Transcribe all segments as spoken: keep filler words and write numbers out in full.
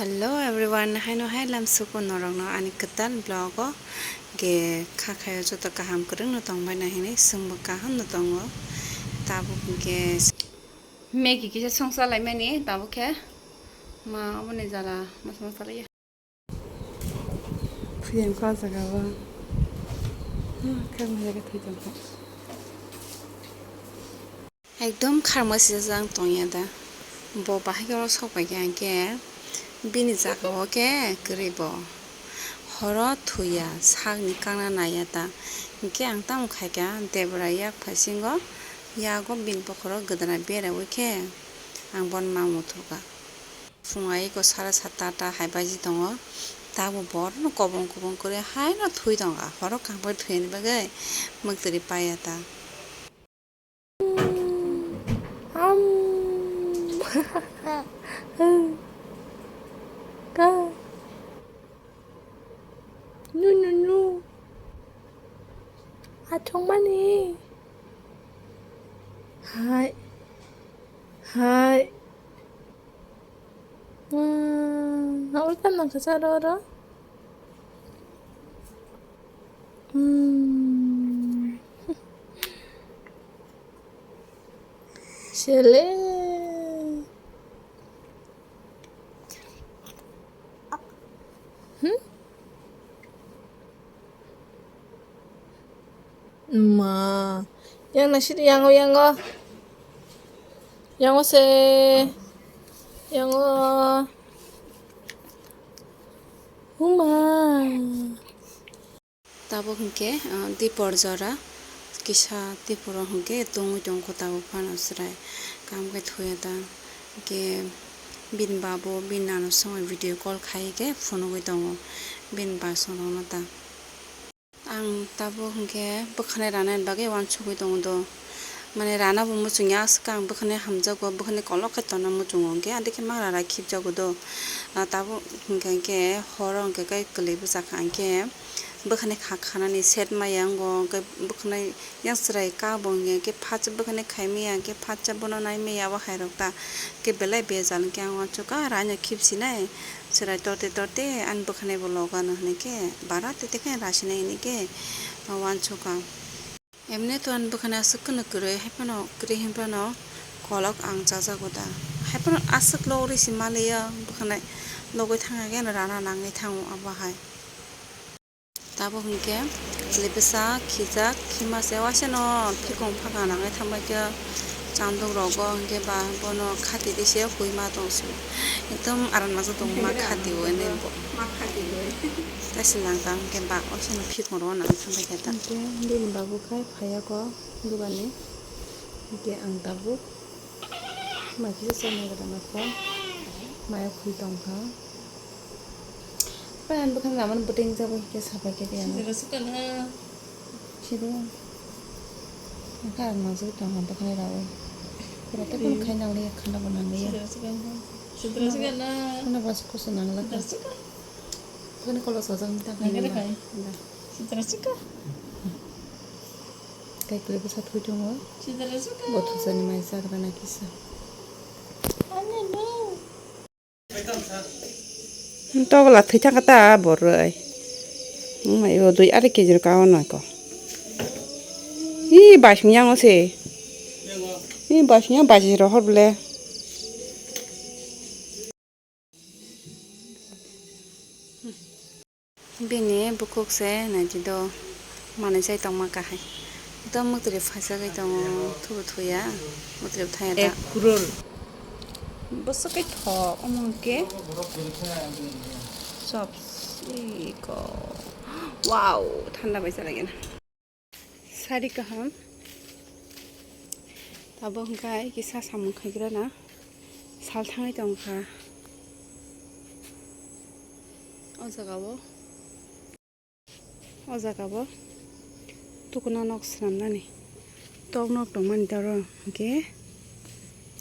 Hello everyone, haino hai lamsuko norokno ani kwtal vlog o, ge kha khayo joto kaham kwrwngno tongbaina hinwi chwngbo kahamno tongo. Tabuk hinkhe Maggie kisa songsa laimani, tabuk khe ma oboni jara masa masa laiya. Phiyang kha jaga o. Hmm, khe maya khe thwi tongkha. Ekdom kharma sijak tongya da. Bo bahai oro sok pai kha hwnkhe bini jaga o khe kwrwi bo. Horo thwiya, sakni kakna naiya ta. Hwnkhe ang tamo khaikha, debra yak phaisingo, yago bini bokhoro gwdana berawi khe ang bono ma muthukha. Phung aiko sara satta atta hai baji tongo. Tabo borno kobong kobong kwrwi haino thwi tongkha. Horo kaham khe thwiyani bagwi mwktwiri paiya ta. Am. Ka. Nu, nu, nu. Achongmani. Hai. Hai. Hmm, oro tamo kisa oro, oro. Hmm. Sele. Hmm? Ma, yang nasir yango, yango. Yango se. Yango. Huma. Tabuk hinkhe, ah, dipor jora kisa diporo hinkhe tongwi tongkho tabuk phano chwrai kam khe thuya ta hinkhe bini babo bini nano songwi video call khai khe phunugwi tongo bini bachongrokno ta. Ang tabuk hinkhe bwkhanai ranaini bagwi uansugwi tongo do. Mane rana bo muchungya, aswk ang bwkhanai hamjakgo, bwkhanai kolok khe tonna muchungo, hinkhe adikhe mangra rai khibjago do. Ah, tabuk hinkhe, hinkhe horo hinkhe khe kwlwi bwchakha, hinkhe bwkhanai kha khanani set maya wngo, hinkhe bwkhanai yang chwrai kabo hinkhe phatsa bwkhanai khai maya, hinkhe phatsa bono nai maya, abo hairok ta khe belai bejal, hinkhe ang uansukha raino khibsinai chwrai torte torte ani bwkhanai bo logano hinkhe bara tete khe rasinai hinkhe uansukha. Emni to ani bwkhani aswk kheno kwrwi, hai phano kwrwi hwn phano kolok ang chajago da. Hai phano aswk logri se maliya bwkhani logwi thangya khe rana nangwi thango abo hai. Tabuk hinkhe kwlwi bwsa khijak, khima se waisano phikung phakang nangwi thangbai khe chanduk rogo hinkhe ba bono khati twi se hoi ma tong se. Ekdom aram najak tongo ma khati o ene bo. Kaisa lang tang khe ba oisano phikung rogo nang thangbai khe ta. Hinkhe bini babu khai phaiya kho dugani. Hinkhe ang tabuk mai kisa chonai rwna kho maya khwi tongkha. Pai ang bwkhani lamani bwtwi wngjak bai hinkhe sapai khe tiyang. Sidra sukana. Sidi. Ang kha ang manjak tong ha bwkhani rawi. Pura tei phano khai nang liya khana bo nang liya. Sidra sukana. Sidra sukana. Khana bas kusa nang la. Sidra suka. Bwkhani kolok sajak ni ta khai nang la. Sidra suka. Kai kwlwi bwsa thwi tongo. Sidra suka. Bo thujani mai chagra na kisa. Ani no. Togla thwi thangkha ta boroi. Wngmai o dui arai kejir ka o nai ko. Ih, baising yang o se. Ih, baising yang baji rohor ble. Bini bukhuk se naidi do manwi chai tongma kahai. Ekdom mwtwrwi phaisagwi tongo, thubu thuya, mwtwrwi thaya da. Ek crore. Bwswk khe thok, omo hwnkhe chops, iko. Wow, thanda bai chalai gana. Sari kaham. Tabuk hwnkhe kisa samung khaigrana sal thangwi tongkha. O jaga o, o jaga o tukuna nok swnamnani tok nok tongmani doro hwnkhe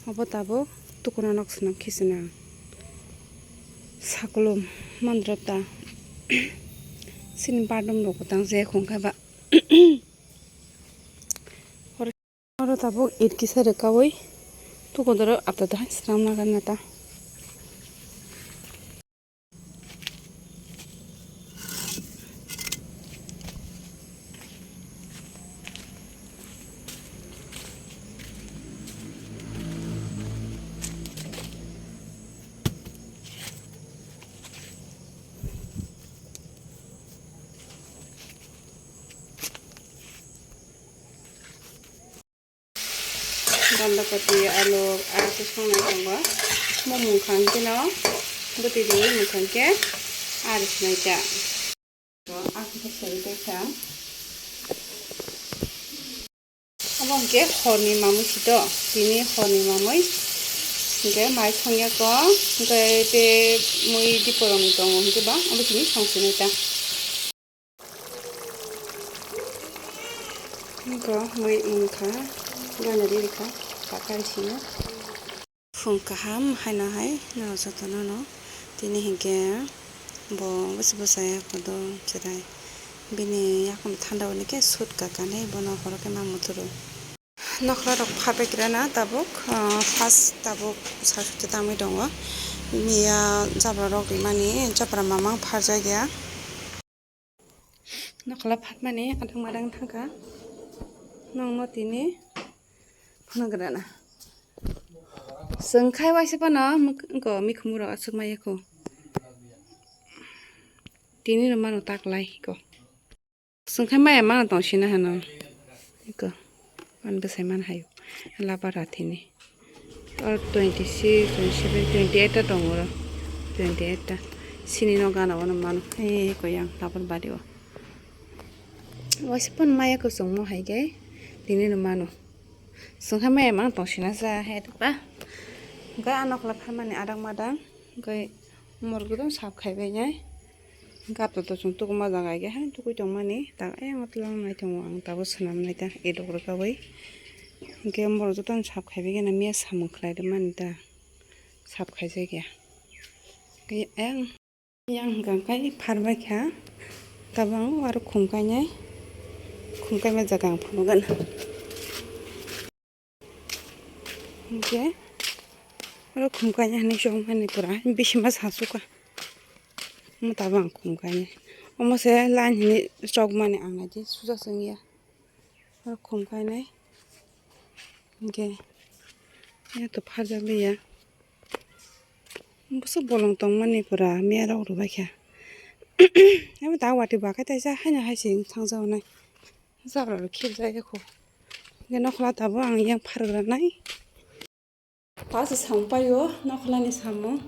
obo tabuk tukuna nok swnam khe swnam. Sakolom mandra ta sini badum rok tang je khong khe ba. Oro tabuk it kisa rwkawi tukodoro apta dahai swnam nagan nata. Bandhakopi, alu, ah, khe songnai tongo. Mo mungkha hwnkhe no bwtwi riwi mungkha hwnkhe ari sinai ta. Akhe khe sori tei kha. Omo hwnkhe horni mamwi si to, tini horni mamwi hwnkhe mai songya ko, hwnkhe tei mui diporokni tongo hwnkhe ba omo tini song sinai ta. Hwnkhe mui wngkha, gana riri kha, kakai sino. Phung kaham haino hai no jotono no tini hinkhe bo bwsa bwsa ya kodo cherai bini yakung thanda hwnwi khe sut ka kanwi bono horo khe ma muthuru. Nokla rok pha bai khe rana tabuk, ah, first tabuk sa sute tamwi tongo. Miya jabra rok rimani jabra mamang pharjak ya. Nokla phatmani adang madang thangkha. Nokno tini phunuk rana. Chwng khai waisa phano mik-, wngkho mikhumu rok aswk maya kho. Tini no mano taklai kho. Chwng khai maya mano tong sina hano. Iko. Man bwsai man hayo. Laba rathini. Oro twenty six, twenty seven, twenty eight ta tongo oro. Twenty eight ta. Sini no gana wano mano. Ei ko yang labor bari o. Waisa phano maya kwchwngmo hai khe tini no mano. Chwng khe maya mano tong sina sa hai ba. Hwnkhe a nokla pharmani adang madang. Hwnkhe morok jotono sap khai bai nai. Hwnkhe ato to chwng tuku ma jaga hai khe hai tukui tong mani. Tak ayang o twlang nai tongo ang tabuk swnam nai ta edok rwk bai. Hwnkhe morok jotono sap khai bai khe na miya samung khlai rw mani ta. Sap khaijak ya. Tei ayang, yang hwnkha khe pharbai kha. Tabang aro khum kainai. Khum kaima jaga ang phunukgana. Hwnkhe oro khum kainai hinwi chongmani pura. Bisima sasukha. Omo tabang khum kainai. Omo se line hinwi chokmani ang naidi suja se wngya. Oro khum kainai. Hwnkhe yato pharjak liya. Bwswk bolong tongmani pura miya rok rwbaikha. Abo da watwi bakhai taisa haino hai se thangjago nai. Jabra rok khibjak ya kho. Hwnkhe nokhola tabuk ang yang phargra nai. Paisa samung paio nokholani samung.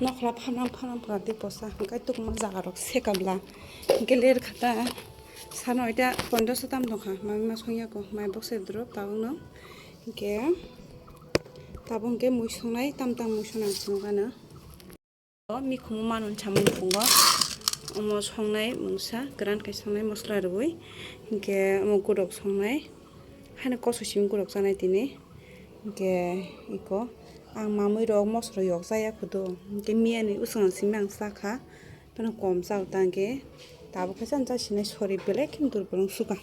Nokhola phanang phanang pura tei posa hwnkhe tukuma jaga rok sekabla. Hwnkhe ler khata sano ita pondro so tam tongkha. Mami ma songya kho mai bokse drop tabukno. Hwnkhe tabuk hwnkhe mui songnai tam tam mui songnai ang sinugano. O mikhumu manwi samung phungo. Omo songnai mungsa kwran khe songnai mosola rwui. Hinkhe omo godok songnai. Haino koso simi godok chanai tini. Hinkhe iko ang mamui rok mosoro yok chaya khudu. Hinkhe miyani usung simi ang chakha. Phano kom chao ta hinkhe tabuk khe chani cha sinai sori belai khe durbolong sukha.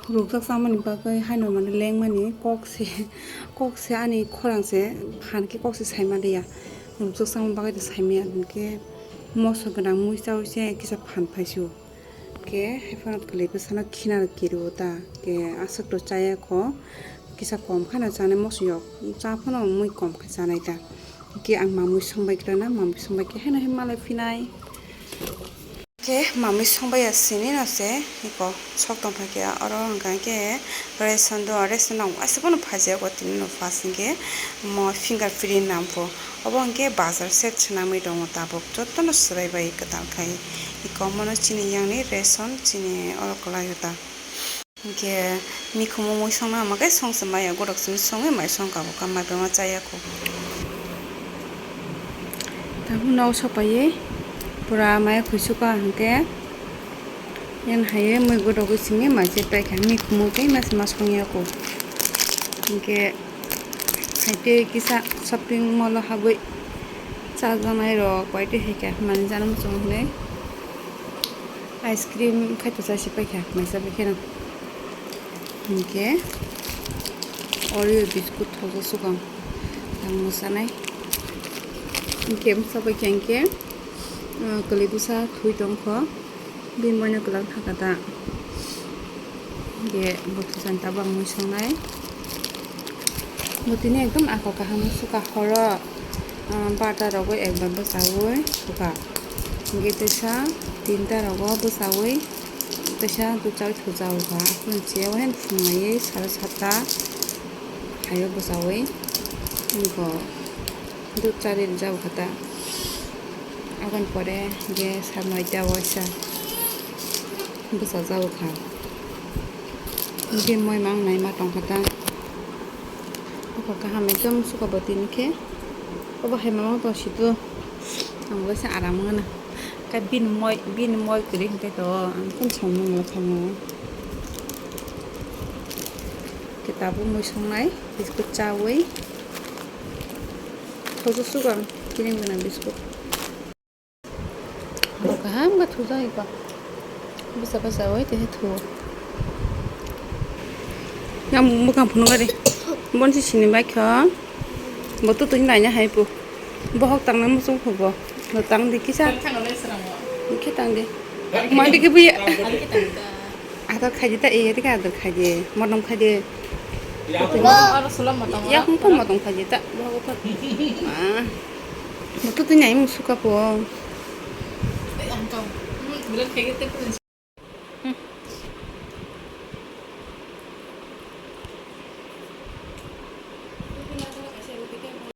Rukjak chamani bagwi haino mane lengmani kok se, kok se ani khorang se phan khe kok se saima liya. Rukjak chamani bagwi de saimaya hinkhe moso gwnang mui chaui se kisa phan phaisio. Khe haiphano kwlwi bwsano khina rw kirio ta. Khe aswk to chaya kho kisa kom khano chanai moso yok cha phano mui kom khe chanai ta. Khe ang mamui songbai khe na mamui songbai khe haino hai malai phinai. Khe mamui songbai ya sini no se iko sok tong phai khe oro hwnkha khe ration do, ration no waisa phano phai jak o tini no first hinkhe mo finger print nang pho obo hinkhe bazar set swnamwi tongo tabuk jotono swbai bai kwtal khai iko mono chini yang ni ration chini oro kwlai o ta. Hinkhe mikhumu mui songna hama khe song se maya, godok simi songwi mai song kabo ka mai bama chaya kho. Tabuk no sopaiwi pura maya khuisu ka hinkhe yan haiwi mui godogwi simi mai se paikha, mikhumu tei ma se ma songya kho. Hinkhe hai tei kisa shopping mall o habwi chajaknai rok bai tei hai khe manwi jana muchungo hinwi. Ice cream khai to chai se paikha, maisa bai kheno. Hinkhe Oreo biscuit thokjak sukang, ang mwsanai. Hinkhe bwsa bai khe hinkhe, ah, kwlwi bwsa thwi tongkho, bini moino kwlwng thaka da. Hinkhe bwtwi jani tabuk ang mui songnai. Bwtwini ekdom ako kaham sukha horo, ah, barta rogo ekbar bwchaui sukha. Hinkhe teisa tinta rogo bwchaui Kaisa dud chawi thujao kha, aphuru se wahen phungnaiwi sara satta haio bwchawi, nukho dud chari rwjao kha ta. Aboni pore je sa noita waisa bwchajao kha. Bini moi mang naima tongkha ta. Obo kaham ekdom suka bo tini khe. Obo hai mama tong situ. Ang waisa aram wngna. Ka bin moi, bin moi kwrwi hwnkhe to ang kun samung wngla thango. Khe tabuk mui songnai biskut chawi. Khoso suka kini gwnang biskut. Bo kaham khe thujak iko. Bwsa bwsa oi tei thu. Yang bwkang phunuk ari. Bon si sini bai kho. Bo tu tuni naina hai pu. Bohok tang na muchung phu bo. Bo tang di kisa. Khe tang di. Ma di khe buya. Adar khaidi ta, e, ri ka adar khaidi, modom khaidi. Oro sulo modom. Ya, oro hum pun modom khaidi ta, bo ko. Ah. Mo tu tu nyai musuka po. Ai, ang kau. Hmm, berat kayak gitu.